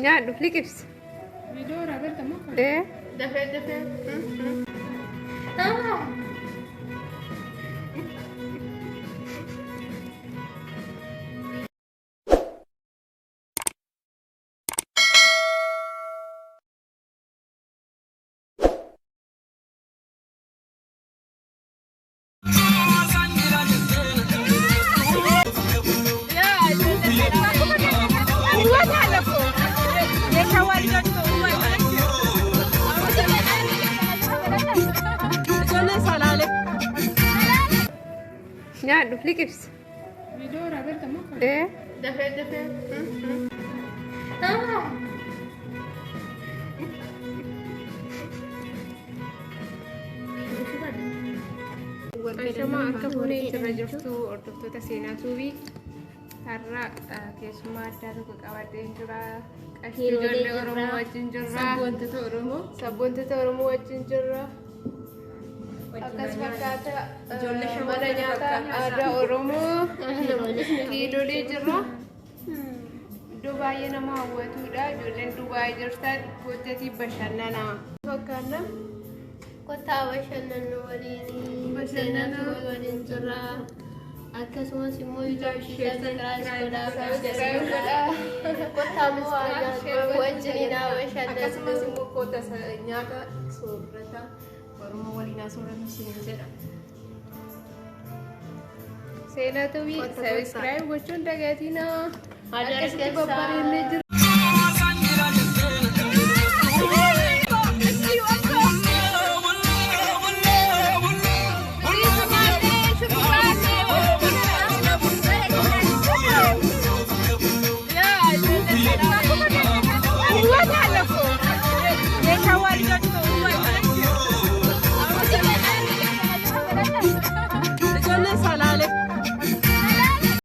Nyaadhu liqibsi. Viidiyoo waraabelta moo kan? Ee. Dafee dafee. Nyaadhu liqibsi. Viidiyoo waraabelta moo kan? Ee. Dafee dafee. Ashamaa akka fuunee irra jirtu hordoftoota seenaa tuubii har'a keessummaa addaa tokko qabadhee jira. Qashtii ijoollee Oromoo wajjin jirra. Sabboontota Oromoo. Sabboontota Oromoo wajjin jirra. Akkas fakkaata Ijoollee mana shamarran nyaataa fakkaata. aadaa Oromoo kiilolee jirra. Iddoo baay'ee nama hawwatudha. Ijoolleen Dubaay jirtan hojjetii bashannanaa. Fakkaanna. Kottaa bashannannu waliin Bashannana. seenaa waliin jirra. Akkasumas immoo YouTube subscribe godhaa. Subscribe godhaa. Kottaa immoo aadaa wajjin haa Akkasumas bashannannu. immoo koota nyaata soorata Oromoo waliin haa soorannu isiniin jedha. Seenaa tuubii Kottaa, kottaa. subscribe gochuun dagatinaa. Aadaa Akkasitti keessaa. babbareennee jira.